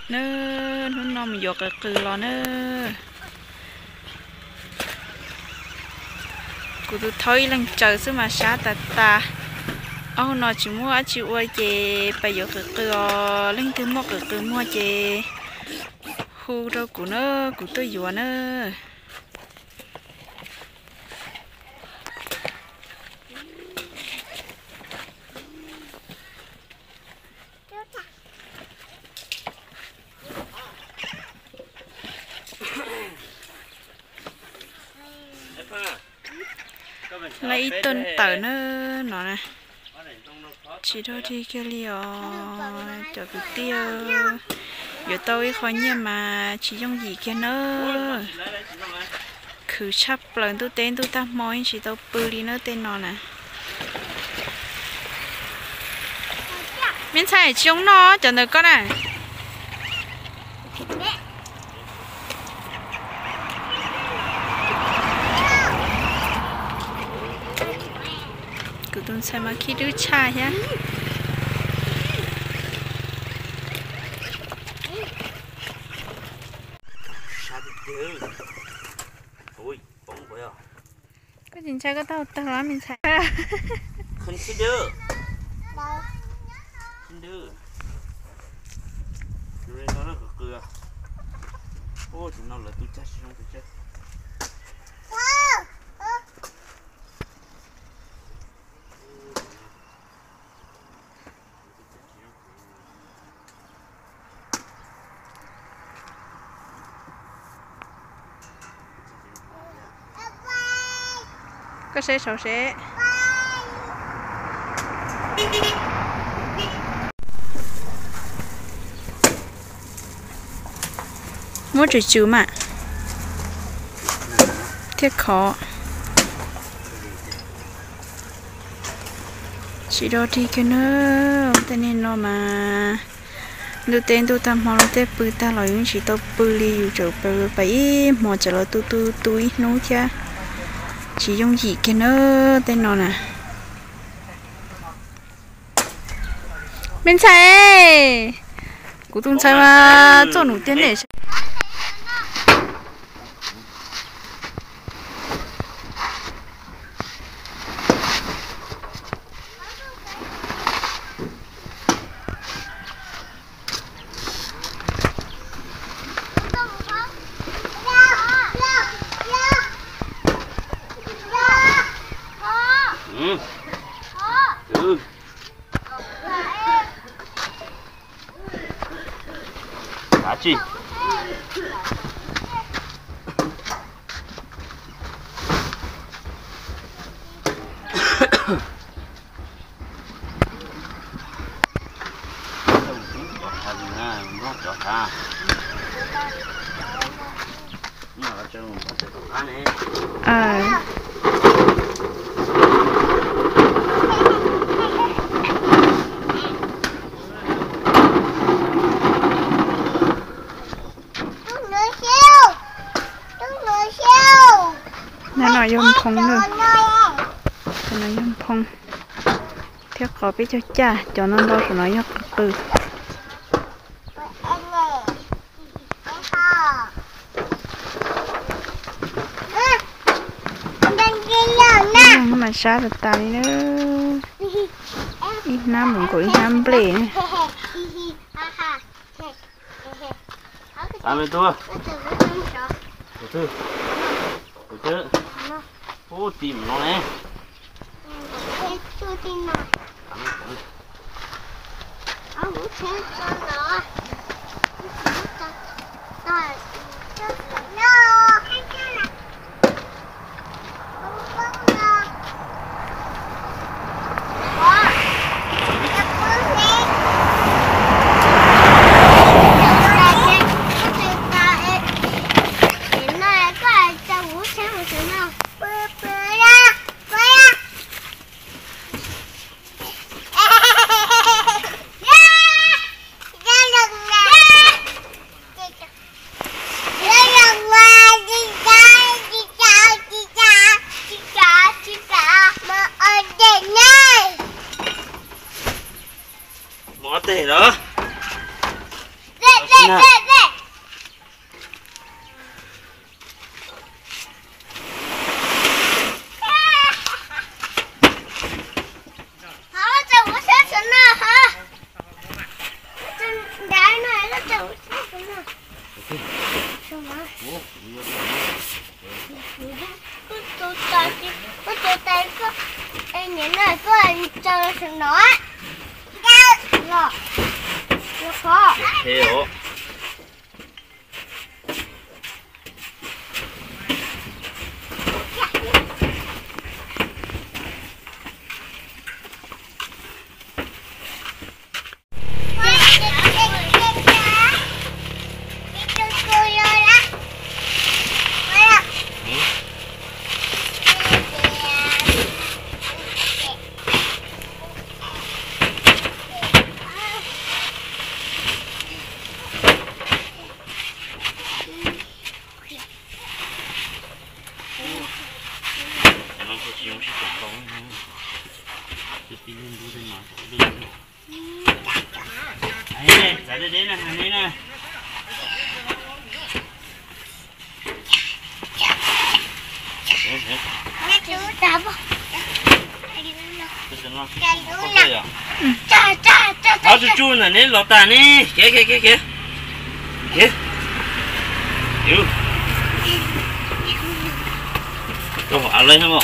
Na, hnub no mus yuav qws qws los na. Kuv tus thaub ib leeg tsaws xwb mas sab tas tas. Ob hnub no tsis muaj dab tsi ua ces pais yuav qws qws os. Leej twg muaj qws qws muag ces hu rau kuv na, kuv tuaj yuav na. Lawv ib tug tawm na no na. Tsis dog dig kiag li os cov kwv tij. Yuav tau ib qho nyiaj mas tsis yooj yim kiag na. Khwv tshaj plaws, ntuj teb ntuj tag hmo yeej tsis tau pw li na tej no na. Me ntxhais, tsis zoo noj cov ntawm koj na. Kuv tus ntxhais mas khib dwb tshaj thiab. Koj tsis ntshai koj tau tawg los me ntxhais? Koj saib saud seb. Muab tsum tsum mas thiaj khov. Tsis dog dig kiag na, tej niag no mas ntuj teb ntuj tag hmo los tej pw tag los yus tsis tau pw li, yus tseem pw pais ib hmo tseem los tu tu tu ib hnub thiab. Tsis yooj yim kiag na tej no na. Me ntxhais, kuv tus ntxhais mas txoj num tiag ne. Nyob no yog nphoo na. Cov no yog nphoo thiab qos peb caug caj, cov no ntau saum no yog qws qws. Mas sab tas tas li na. Ib hnab mus nkaus ib hnab nplej. Tus twg? Tus twg? Ub, tim no ne. Ej, Tsuj tsuj ntawm neb los tas ne, kev kev kev kev. Rau hauv av lawm.